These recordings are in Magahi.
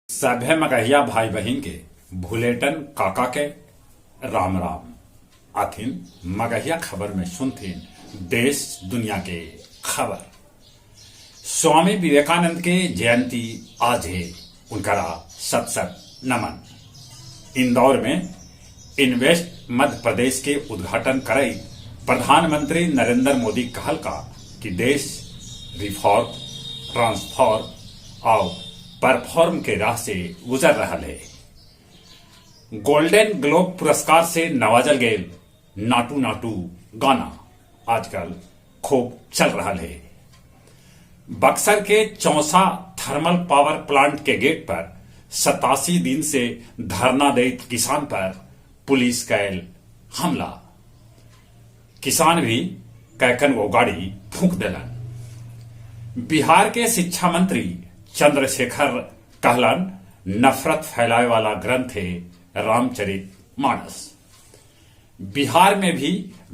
सभे मगहिया भाई बहिन के भुलेटन काका के राम राम। आथिन मगहिया खबर में सुनथिन देश दुनिया के खबर। स्वामी विवेकानंद के जयंती आज है, उनकरा सत सत नमन। इंदौर में इन्वेस्ट मध्य प्रदेश के उद्घाटन करई प्रधानमंत्री नरेंद्र मोदी कहल का कि देश रिफॉर्म, ट्रांसफॉर्म और परफॉर्म के राह से गुजर रहा है। गोल्डन ग्लोब पुरस्कार से नवाजल गेल नाटू नाटू गाना आजकल खूब चल रहा है। बक्सर के चौसा थर्मल पावर प्लांट के गेट पर 87 दिन से धरना देत किसान पर पुलिस कैल हमला। किसान भी कैकन वो गाड़ी फूंक देलन। बिहार के शिक्षा मंत्री चंद्रशेखर कहलन, नफरत फैलाए वाला ग्रंथ है रामचरित मानस। बिहार में भी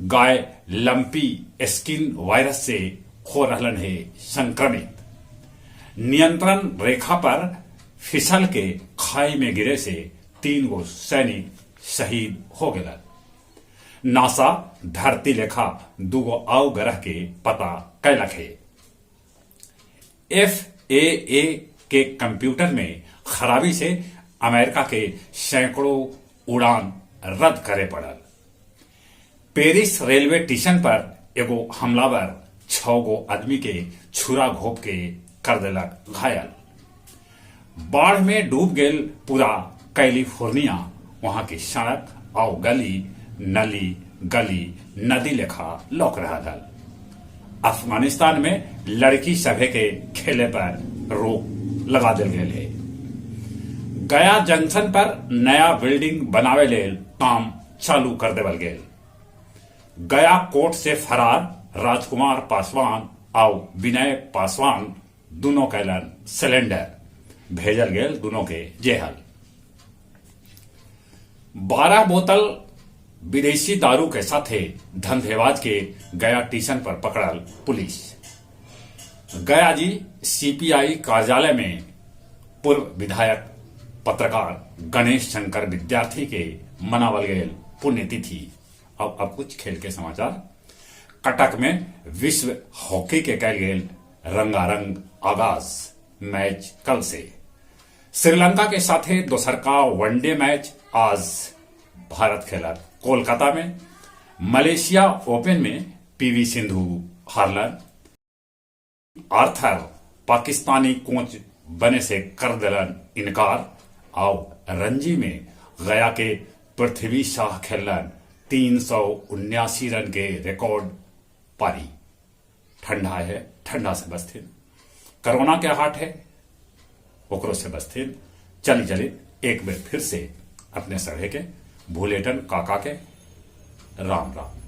गाय लंपी स्किन वायरस से हो रहलन है संक्रमित। नियंत्रण रेखा पर फिसल के खाई में गिरे से 3 गो सैनिक शहीद हो गए। नासा धरती लेखा 2 गो आउ ग्रह के पता कैलक है। FAA के कंप्यूटर में खराबी से अमेरिका के सैकड़ों उड़ान रद्द करे पड़ल। पेरिस रेलवे स्टेशन पर एगो हमलावर 6 गो आदमी के छुरा घोप के कर देलक घायल। बाढ़ में डूब गेल पूरा कैलिफोर्निया, वहां की सड़क और गली नली गली नदी लेखा लौक रहा हल। अफगानिस्तान में लड़की सभे के खेले पर रोक लगा दिल गेल है। गया जंक्शन पर नया बिल्डिंग बनावे लेल काम चालू कर देवल गेल। गया कोर्ट से फरार राजकुमार पासवान और विनय पासवान दोनों कैलन सिलेंडर, भेजल गेल दोनों के जेहल। 12 बोतल विदेशी दारू के साथे धंधेबाज के गया स्टेशन पर पकड़ल पुलिस। गया जी सीपीआई कार्यालय में पूर्व विधायक पत्रकार गणेश शंकर विद्यार्थी के मनावल गेल पुण्यतिथि। अब कुछ खेल के समाचार। कटक में विश्व हॉकी के कैल गेल रंगारंग आगाज, मैच कल से। श्रीलंका के साथे दोसर का वनडे मैच आज भारत खेलत कोलकाता में। मलेशिया ओपन में पीवी सिंधु हारलन। आर्थर पाकिस्तानी कोच बने से कर दिलन इनकार। और रणजी में गया के पृथ्वी शाह खेलन 379 रन के रिकॉर्ड पारी। ठंडा है, ठंडा से बचथिन। कोरोना के हाट है, ओकरो से बचथिन। चली चली एक बार फिर से अपने सभे के भूलेटन काका के राम राम।